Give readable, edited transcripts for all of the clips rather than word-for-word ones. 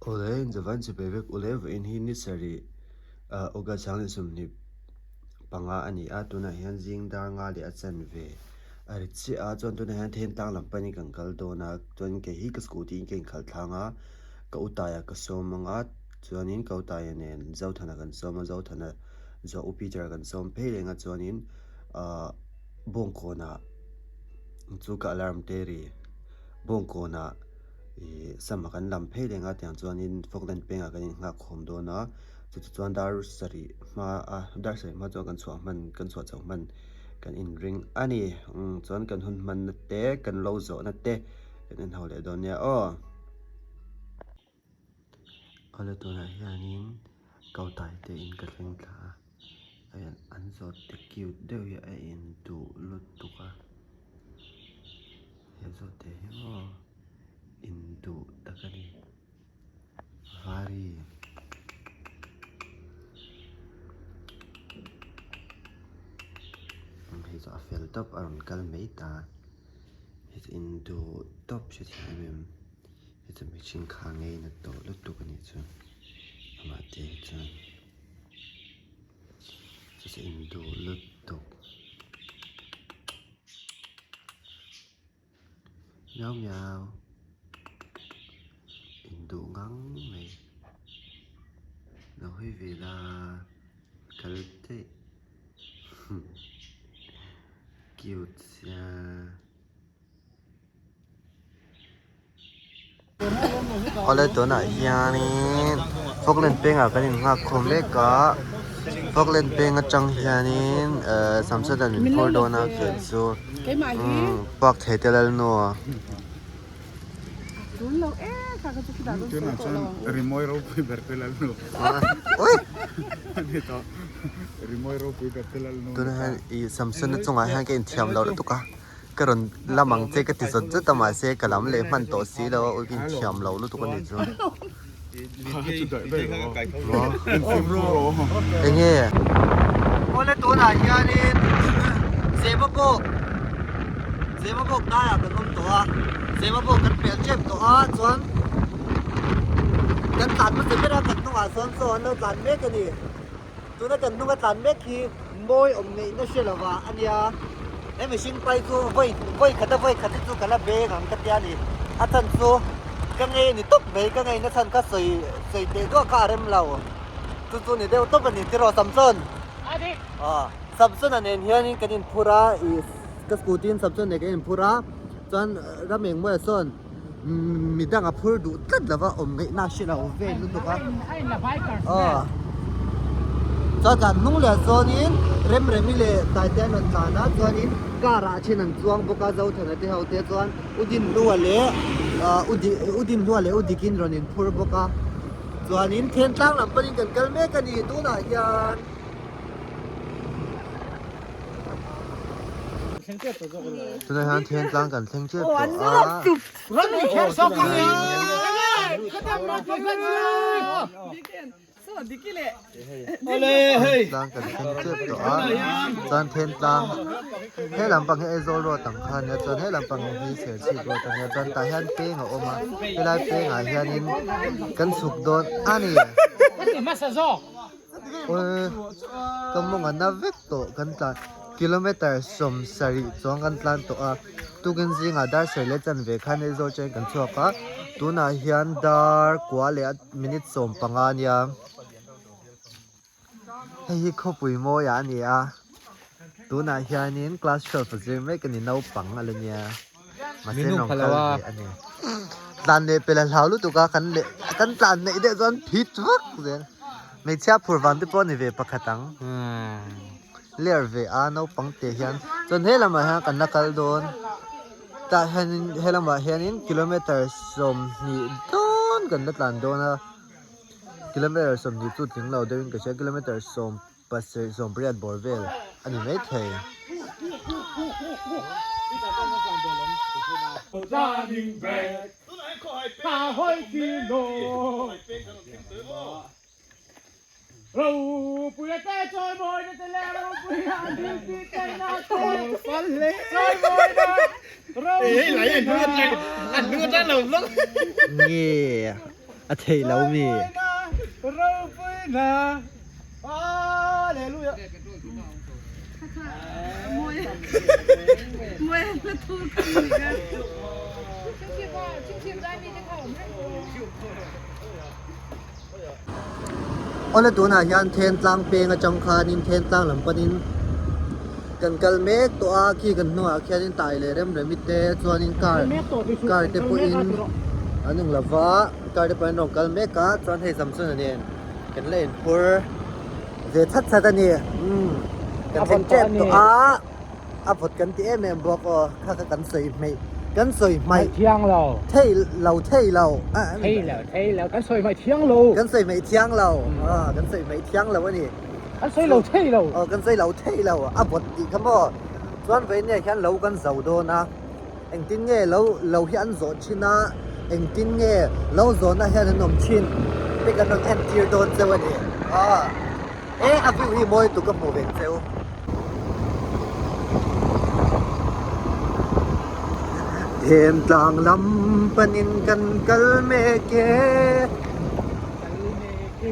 Awle inzavain chipei vek ule vawiin hi ni sarih ah August sang leh 25 a ni a tunah hian zing dar nga leh a chanve a ri chiah a chuan tunah hian thentlang lam panin kan kal dawn a chuan kei hi ka scooty in ka inkhalh thlang a ka utaia ka sawm ang a chuanin ka utaia nen Zothana kan sawm a Zothana zawh u Peter kan sawm phei reng a chuanin ahh Bawngkawnah chu ka alarm te ri Bawngkawnah. Ihh sama kan lam phei reng a tiang chuanin Falkland pengah kan innghak khawm dawn a chu chu chuan dar sarih hma a dar sarih hma chuan kan chhuah hman kan chhuah chho hman kan inring a ni umm chuan kan hun hmanna te kan lo zawhna te kan en ho leh dawn nia aw. Awle tunah hianin Kautai te in ka thleng thla a an zawt te cute deuh hi a induh lutuk a. He zawhte hi maw induh tak a ni vari hei chu a fel tawp a rawn kal mai ta hei chu induh tawp hrethiam em em hei chu mihring kha ngei na tawh lutuk a nih chu amah te hi chuan chu chu induh lutuk. Miau miau induh ngang mai lo hawi ve la kal daih cute sia. Awle tunah hianin Falkland pengah kan innghak khawm mek a Falkland peng atang hianin ehh Samsung-a'n min phur dawn a keh chu umm park thei te lalnu a. Tunah hian ih Samsung-a chungah hian ka inthiam loh lutuk a. Ka rawn lam ang che ka ti zawt zawt a mahse ka lam leh hman tawh si lo a ui ka inthiam lo lutuk a nih chu. Enge? Awle tunah hianin Zemabawk Zemabawk daiah kan awm tawh a Zemabawk kan pel tep tawh a chuan kan tlan hmasa ber a kan hnungah sawn saw an lo tlan mek a ni. Tuna kan hnunga tlan mek hi mawi awm ngeihna hre lova a nia. He mihring pai chu vawi vawi khat a vawi khat hi chu ka la beng ang ka tia ni. A chhan chu ka ngei a ni tawp mai, ka ngeihna chhan kha sawi sawi teh duah kha a rem lo. Chu chu ni deuh tawp a ni tiraw Samson? Aw Samson-a nen hianin kan inphur a, ih ka scooty in Samson nen kan inphur a, chuan ram engmawia sawn Midang a phur duh tlat lova awm ngaihna a hre lo vel lutuk a. Aw. Chuan kan hnung leh chuanin Remremi leh Taite an rawn tlan a chuanin car ah then an chuang bawk a Zothana te ho te chuan U Dinhlua leh U Di U Dinhlua leh U Dikin rawn in phur bawk a. Chuanin Thentlang lam panin kan kal mek a ni tunah hian. Tunah hian Thentlang kan thleng tep tawh a. Thentlang kan thleng tep tawh a chuan Thentlang he lampang hi Aizawl road ang kha ania chuan he lampang hi Serchhip road ania chuan tah hian peng a awm a helai pengah hianin kan chhuk dawn a ni. Aw ka mawng a na vek tawh kan tlan kilometer 70 chuang kan tlan tawh a tukin zingah dar sarih leh chanve khan Aizawl train kan chhuak a tunah hian dar kua leh a minute 15 ania hei hi khawpui mawi ah a ni a tunah hianin class 12 a zir mek a ni naupang a la nia. Mahse rawn kal ve a ni. Tlan leh pel a hlau lutuk a, kan leh kan tlan neih deuh chuan phit vak zel. Hmeichhia phur vang te pawh a ni ve pakhat ang. Ler ve a naupang te hian chuan he lamah hian kan la kal dawn. Tah hianin he lamah hianin kilometer 20 dawn kan la tlan dawn a. Kilometer 20 chu tling lo deuhin ka hria kilometer 10 Pasarih 80 bawr vel a ni mai thei. Nge. A theih lo mi. Awle tunah hian Thentlang peng atang khanin Thentlang lam panin kan kal mek tawh a, khi kan hnungah khianin tai leh rem remi te chuanin car car te pawhin an eng lova car te pawhin an rawn kal mek a chuan hei Samsona nen kan la inphur ve chat chat a ni umm kan thleng tep tawh a. A vawt kan ti em em bawk aw, kha kha kan sawi hmeih, kan sawi hmaih. Thiang lo. Thei lo thei lo. Thei lo thei lo, kan sawi hmaih thiang lo. Kan sawi hmaih thiang lo, aw kan sawi hmaih thiang lo a ni. Kan sawi lo thei lo. Aw kan sawi lo thei lo, a vawt tih kha maw. Chuan vawiin hian lo kan zo dawn a, engtin nge lo lo hi an zawh thin a, engtin nge lo zawhna hian an awm thin te kan rawn entir dawn cheu a ni. Aw. E a view hi mawi tuk ka hmuh ve cheu. Them tlang lam panin kan kal mek e. Kal mek e.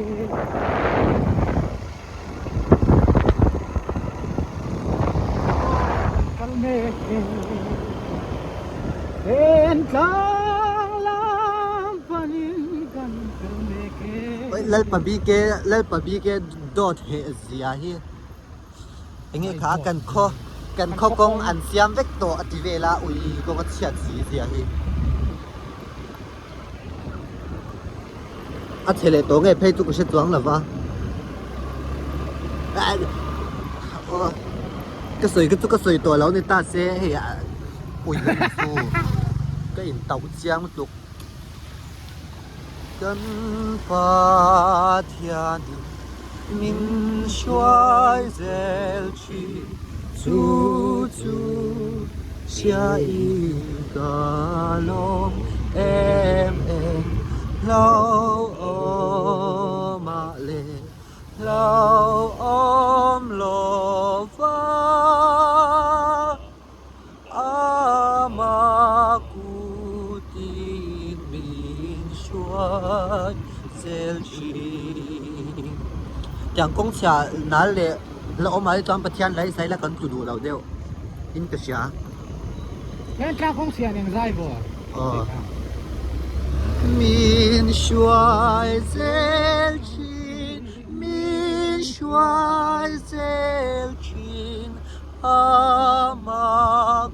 Kal mek e. Them tlang lam panin kan kal mek e. Lalpa BK Lalpa BK dawt heh zia hi enge kha kan khaw kan khaw kawng an siam vek tawh a ti vel a ui kawng a chhiat si zia hi a chhe leh tawh nge phei chu ka hre chuang lo va ka sawi ka chu ka sawi tawh lo ni ta se hei ui chu ka intauh chiang lutuk. Kan Pathianin min hruai zel thin chu chu hria i ka lawm em em hlauhawm ah leh hlauhawm lova. Ama kutin min hruai zel thin. Tiang kawng chhia nal leh la awm ah hi chuan Pathian lai zai la kan tlu duh lo deuh in ka hria. Heng tlang kawng chhia nen zai vawr. Aw. Min hruai zel thin, min hruai zel thin. Ama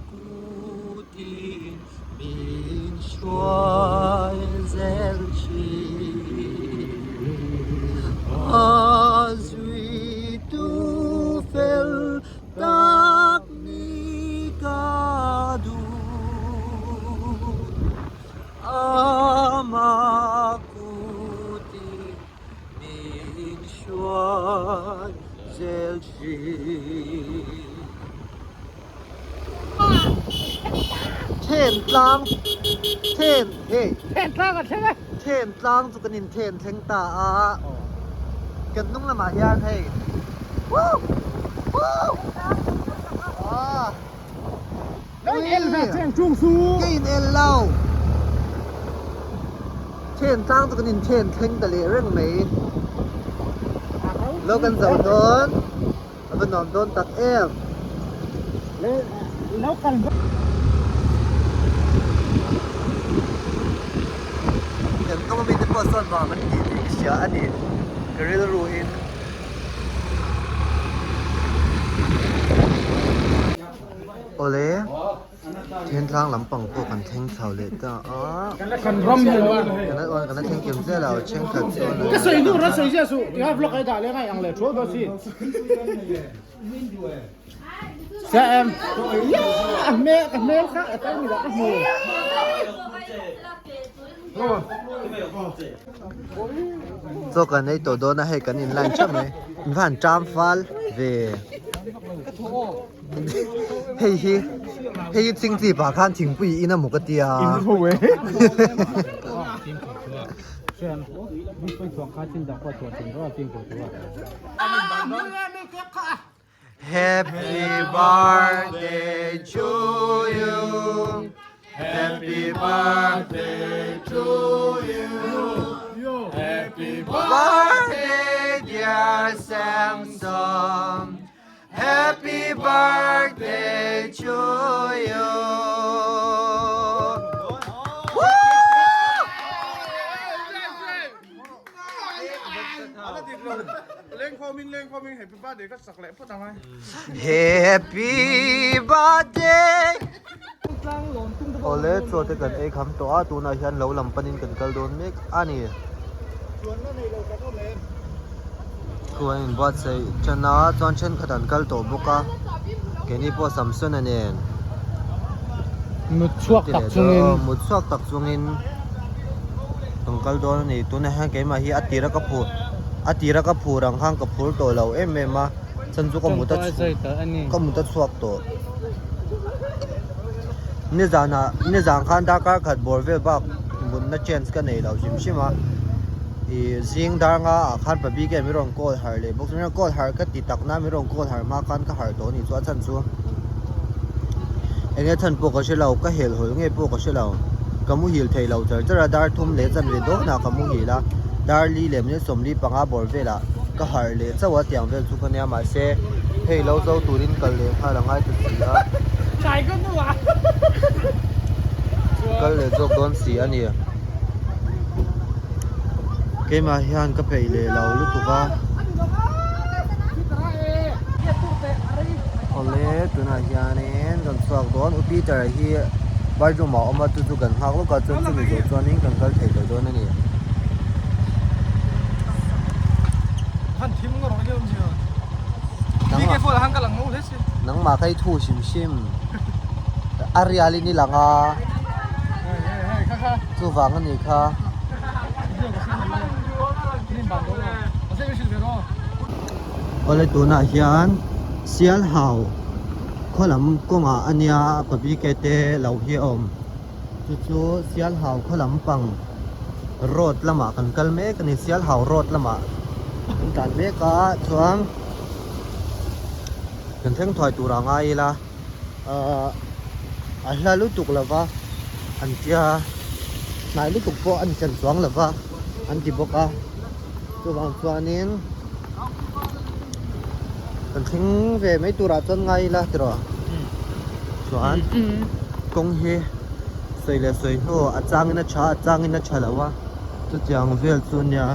kutin min hruai zel thin. A zuitu fel tak ni ka duh. Ama kutin min hruai zel thin. Then tlang then hei Then tlang a thleng e. Then tlang chu kan in then thleng ta a kan hnung lamah hian hei woo woo ah Ka in el ve cheng chung su. Ka in el lo. Then tlang chu kan in then thleng ta leh reng mai. Lo kan zo dawn. A va nuam dawn tak em. Lo kan Kan hnung ami te pawh sawn vang an tih tih ka hria a ni. Ka rilru in. Awle, Thentlang lampang pawh kan thleng chho leh ta a. Kan ram hi lo a. Kan la kan la thleng kim zel a, thenkhat chuan Ka sawi hnu ran sawi ziah suh, tiha vlog ai dah leh ngai ang leh thuau dawn si. Sa em. Ya, a hmel ka hmel kha a tal mi lah ka hmu. Chaw kan ei tawh dawn a hei kan in line theuh mai in va han ṭam fal ve hei hi hei hi chingchi pah khan thingpui in a maw ka tia Happy birthday to you Happy birthday to you. Happy birthday dear Samson Happy birthday to you Happy birthday Awle chaw te kan ei kham tawh a tunah hian lo lam panin kan kal dawn mek a ni. Thu an inbuatsaih tan a chuan thenkhat an kal tawh bawk a keini pawh Samsona nen Mut chhuak tak chungin mut chhuak tak chungin kan kal dawn a ni tunah hian keimah hi a tira ka phur a tira ka phur ang khan ka phur tawh lo em em a chhan chu ka mut a ka mut a chhuak tawh nizanah nizan khan darkar khat bawr vel bak mutna chance ka nei lo hrim hrim a ih zing dar nga ah khan pa bik hian min rawn call harh leh bawk min rawn call harh ka ti tak na min rawn call harh hma khan ka harh tawh a nih chu a chhan chu enge chhan pawh ka hre lo ka helh hawlh nge pawh ka hre lo ka muhil thei lo char char a dar thum leh chanve dawn ah ka muhil a dar li leh minute 45 bawr velah ka harh leh chauh a tiang vel chu ka nia mahse hei lo zo turin kal leh nghal a ngai ta si a kal leh zawk dawn si a ni keimah hian ka peih leh lo lutuk a awle tunah hianin kan chhuak dawn u Peter a hi bathroom ah a awm a chu chu kan nghak lawk a chuan chumi zawh chuanin kan kal thei tawh dawn a ni. Nangmah ka i thu hrim hrim a rial in i lang a chuvang a nih kha. Awle tunah hian Sialhau khaw lam kawngah a nia pabike te lo hi a awm. Chu chu Sialhau khaw lampang road lamah kan kal mek a ni Sialhau road lamah kan tlan mek a chuan kan thleng thuai tur a ngai ila ahh a hla lutuk lo va an tia hnai lutuk pawh a ni chen chuang lo va an ti bawk a chuvang chuanin kan thleng ve mai turah chuan ngai ila tiraw chuan kawng hi sawi leh sawi hnu a changin a tha a changin a tha lo a chutiang vel chu nia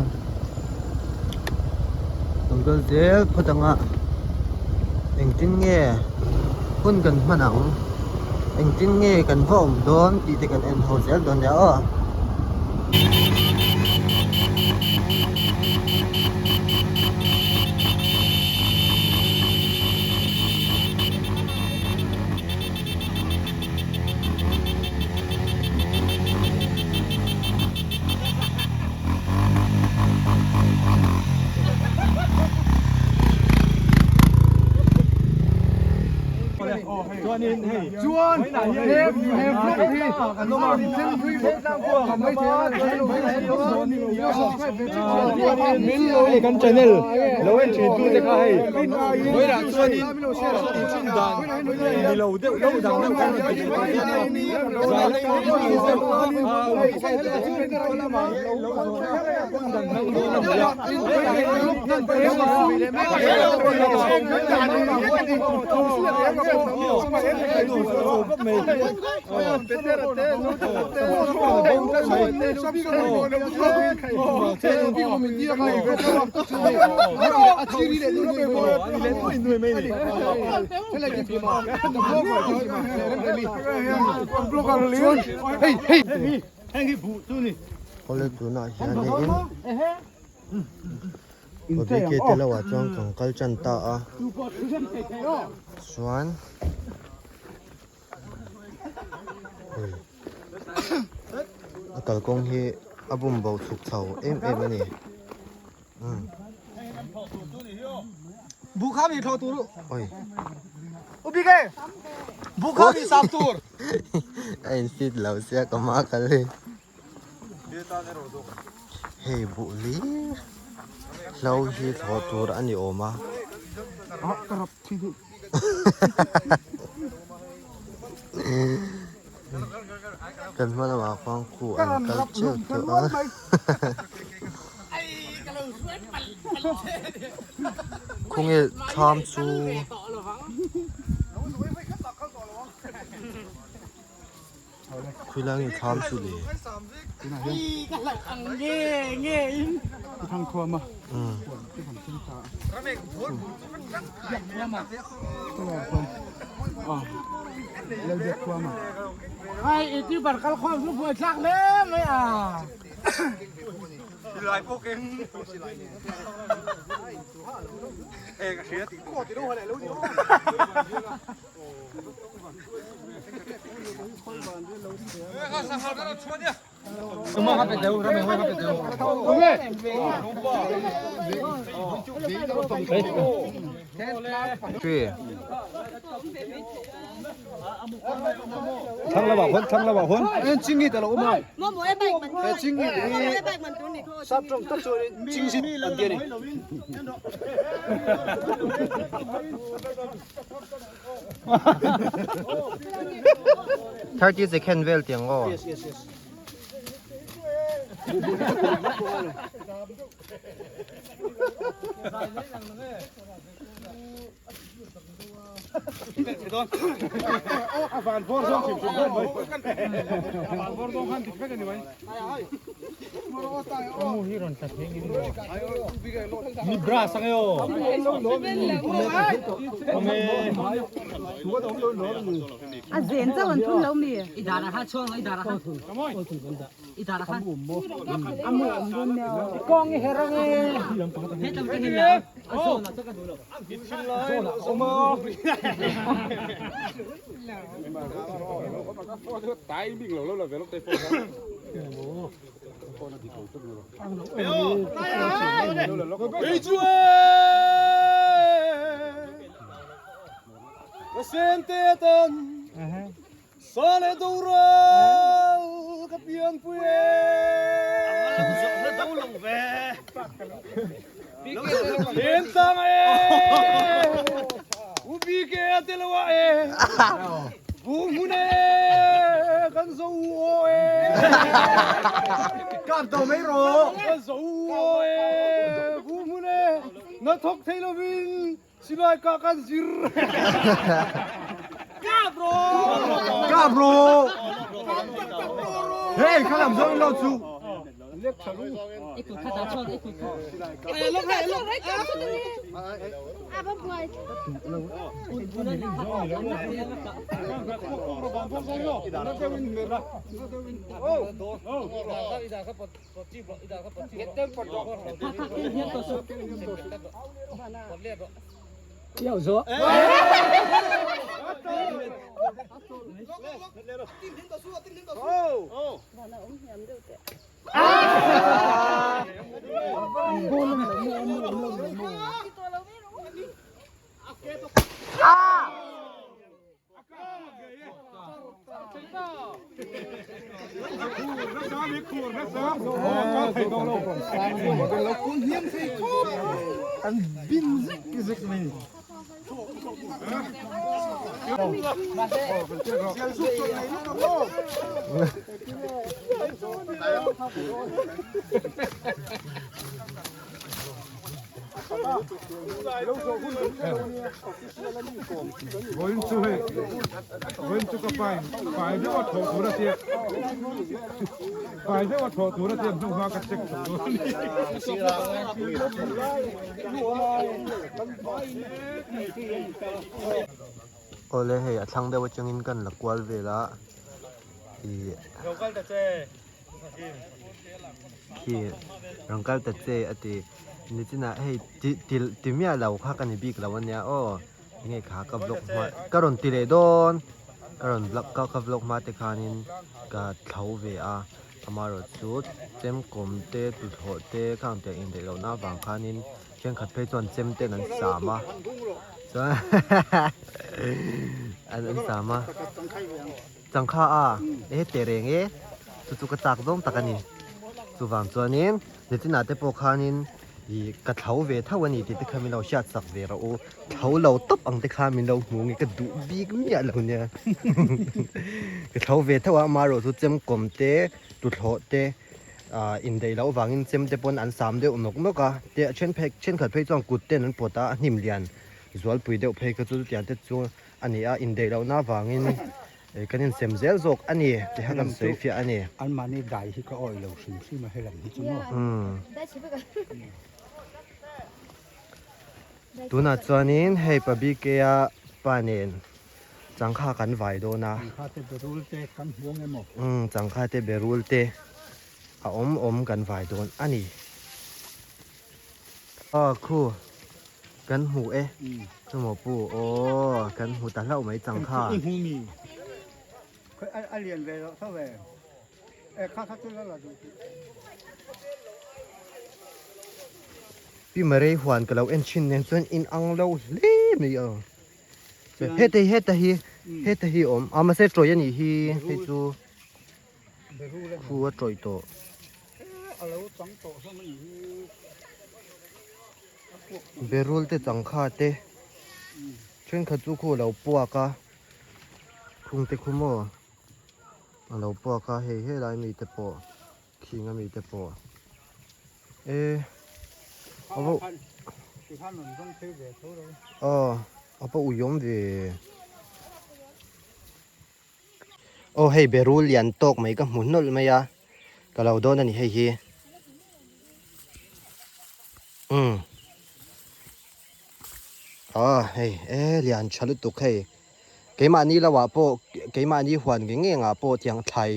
kan kal zel phawt ang a engtin nge hun kan hman ang engtin nge kan va awm dawn tih te kan en ho zel dawn nia aw. Chuan he he vlog hi hei kan channel lo en thin tu te kha hei vawilah chuanin thin dan ni lo deuh lo dang deuh kan rawn ti ve ta hian a zai Awle tunah hianin Bawbike te lo ah chuan kan kal tan ta a chuan hei a kalkawng hi a bum bo chhuk chho em em a ni. Oi a in fit lo sia ka hma kal hi. Hei buh lir hlo hi thlawh tur a ni awm a. Kan hma lamah khuan khu an kal teuh teuh a. Khawnge thlam chu Khawilai nge thlam chu le? 30 second vel tiang aw. Yes, yes, yes. A zen chauh an thun lo mi. I dar ah khan chhuang lo i dar ah khan. I dar ah khan. A mu awm dawn nia. Kawng i her ang e. He tlangte hi nia. A zawn ah chuan ka duh lo. Zawn ah awm a. Awle hei a thlang deuh atangin kan la kual vel a ih khi rawn kal ta che a ti nichinah hei ti ti ti miah lo kha ka ni bik lo ania aw enge kha ka vlog hma ka rawn ti leh dawn ka rawn vlog ka ka vlog hma te khanin ka thlo ve a amaherawhchu chemkawm te tuthlawh te khang tiang indaih lohna avang khanin Thenkhat phei chuan chem ten an sam a chuan an an sam a changkha a e teh reng e chu chu ka chak zawng tak a ni chuvang chuanin nitin ah te pawh khanin ih ka thlo ve tho a ni tih te kha min lo hriat sak ve rawh u thlo lo tawp ang te kha min lo hmu nge ka duh bik miah lo nia ka thlo ve tho a amaherawhchu chem kawm te tuthlawh te. Ah indaih loh vangin chem te pawn an sam deuh nawk nawk a, te a then phei thenkhat phei chuan kut ten an pawt a, a hnim lian zualpui deuh phei kha chu chutiang te chu a ni a, indaih lohna vangin kan insem zel zawk a ni tih kha kan sawi fiah a ni. Anmahni dai hi ka awih lo hrim hrim a helam hi chu maw. Tunah chuanin hei pa BK-a pa nen Changkha kan vai dawn a. Changkha te berul te kan hmu ang emaw? Umm changkha te berul te a awm awm kan vai dawn a ni. Aw khu kan hmu e. Chu maw pu aw kan hmu ta hlauh mai changkha. I hmu mi? A lian ve loh tho ve. E kha kha chu la la duh tih. Pi Marei huan ka lo en thin nen chuan in ang lo hle mai a. Heta hi heta hi heta hi awm a mahse tawih a nih hi hei chu khu a tawih tawh. Berul te changkha te thenkhat chu khu a lo puak a khung te khu maw a lo puak a hei helai mi te pawh khing ami te pawh. E ava aw ava uiawm ve aw hei berul lian tawk mai ka hmu hnawlh mai a ka lo dawn a ni hei hi umm aw hei e lian tha lutuk hei keimahni lo ah pawh keimahni huan nge nge ah pawh tiang thlai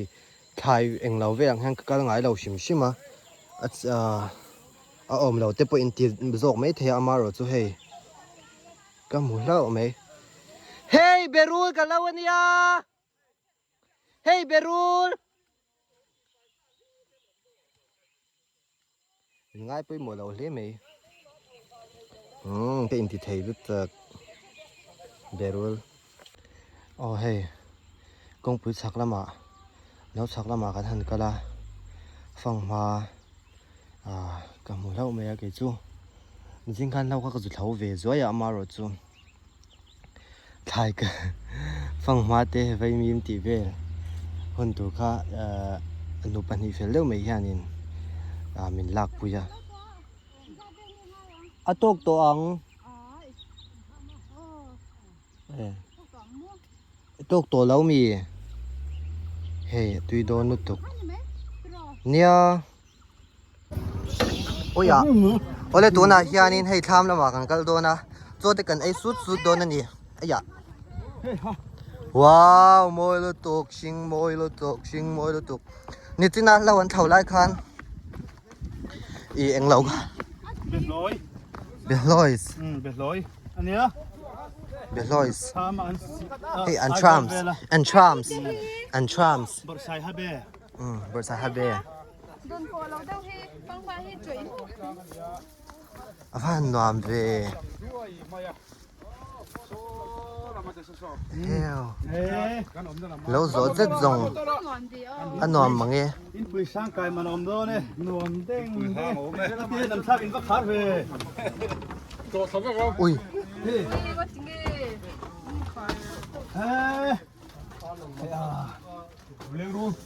Thlai englo vel ang hian ka kal ngai lo hrim hrim a, a awm lo te pawh in ti zawk mai thei a amaherawh chu hei ka hmu hlauh mai. Hei berul ka lo ania! Hei berul! In ngai pawimawh lo hle mai. Umm ka inti thei lutuk berul. Aw hei kawngpui chhak lamah lo chhak lamah kan han kal a fanghma ah ka hmu hlauh mai a kei chu zing khan hlo kha ka zu thlo ve zuai a amaherawh chu thlai ka fanghma te vaimim tih vel hun tur kha ehh nu pahnih fel deuh mai hianin ah min lak pui a a tawk tawh ang e tawk tawh lo mi hei a tui dawn lutuk nia. Awia awle tunah hianin hei thlam lamah kan kal dawn a chaw te kan ei sut sut dawn a ni aiah wow mawi lutuk hring mawi lutuk hring mawi lutuk nichina hlo an thlo lai khan ih englo kha Behlawi Behlawi Behlawi ania Behlawi hei an thrams an thrams an thrams Bawrhsai habe Bawrhsai habe A va han nuam ve Lo zawh zet zawng a nuam mang e. Ui.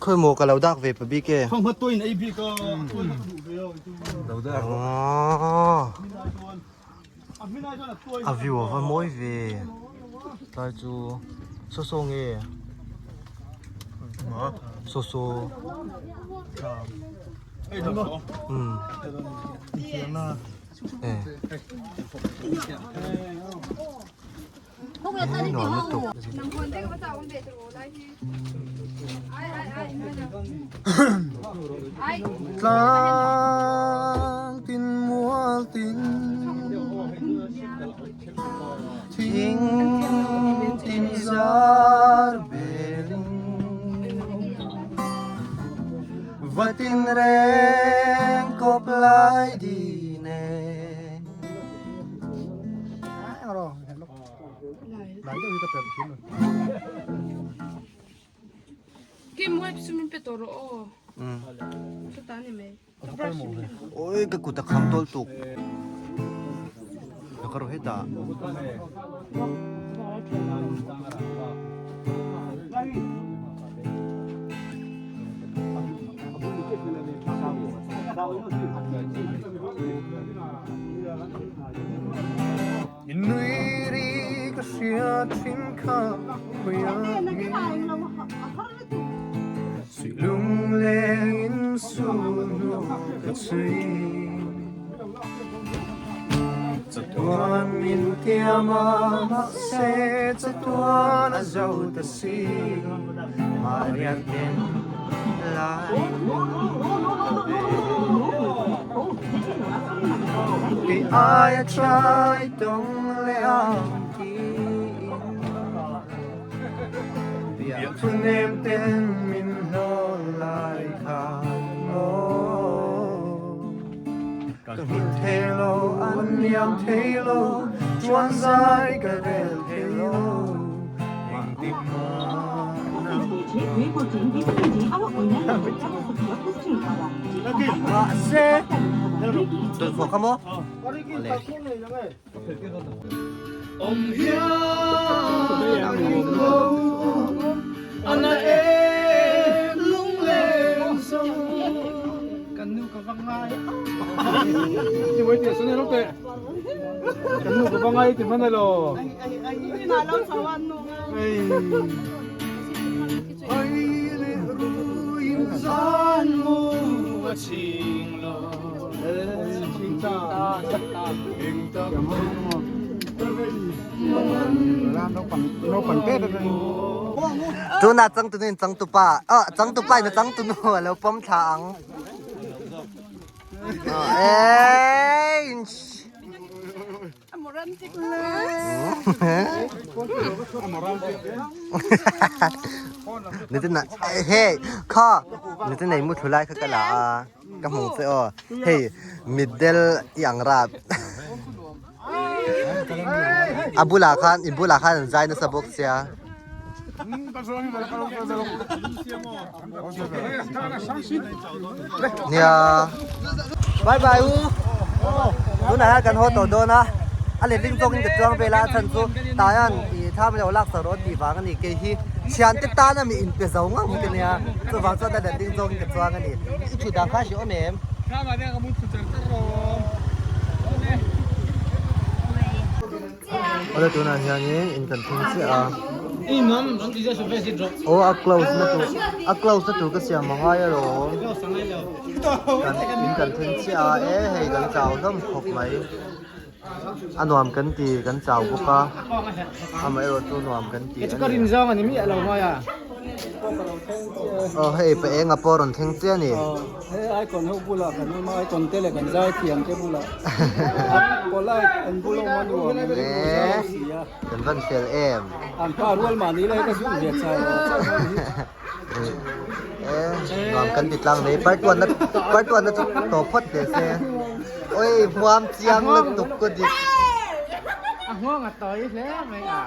Khawi maw ka lo dak ve pa bik e. A view a va mawi ve. Tlai chu saw saw nge saw saw. Umm. Nuam lutuk. Tlang tin mual tin thing tin zar belin va tin reng kawp lai di nen. Oi ka kut a kham tawl tuk. Ka ro hetah. Tunah changtunu in changtupa ah changtupa in a changtunu a lo pawm thla ang. Nitin hei kha nitin nei mu thu lai kha ka la a ka hmu che aw hei mitdel i ang rap a bulah khan i bulah khan an zai nasa bawk sia. Nia bye bye u tunah hian kan haw tawh dawn a a letling zawkin ka chuang vel a a chhan chu tah hian ih thla min lo lak sak rawh tih vang a ni kei hi thiante tana mi inpe zo ngam hi ka nia chuvang chuan a letling zawkin ka chuang a ni i thut dan kha a hre awm em. Awle tunah hianin in kan thleng chiah a aw a close na tur a close na tur ka siam a ngai alawm kan in kan thleng chiah a e hei kan chau hlawm khawp mai a nuam kan ti kan chau bawk a amaherawh chu nuam kan ti a ni aw hei pa enga pawh a rawn thleng chiah a ni. He icon ho bulah kan awm a, icon te leh kan zaithiam te bulah polite an bul awm a nuam an rilru zau si a. Kan van fel em. An pa rual mahni lai ka zut ve chai lo chauh ho hi. Nuam kan ti tlang mai part one na part one na chu tawp phawt teh se. Oi hmuam chiang lutuk ka dik. A nghawng a tawi hle mai a.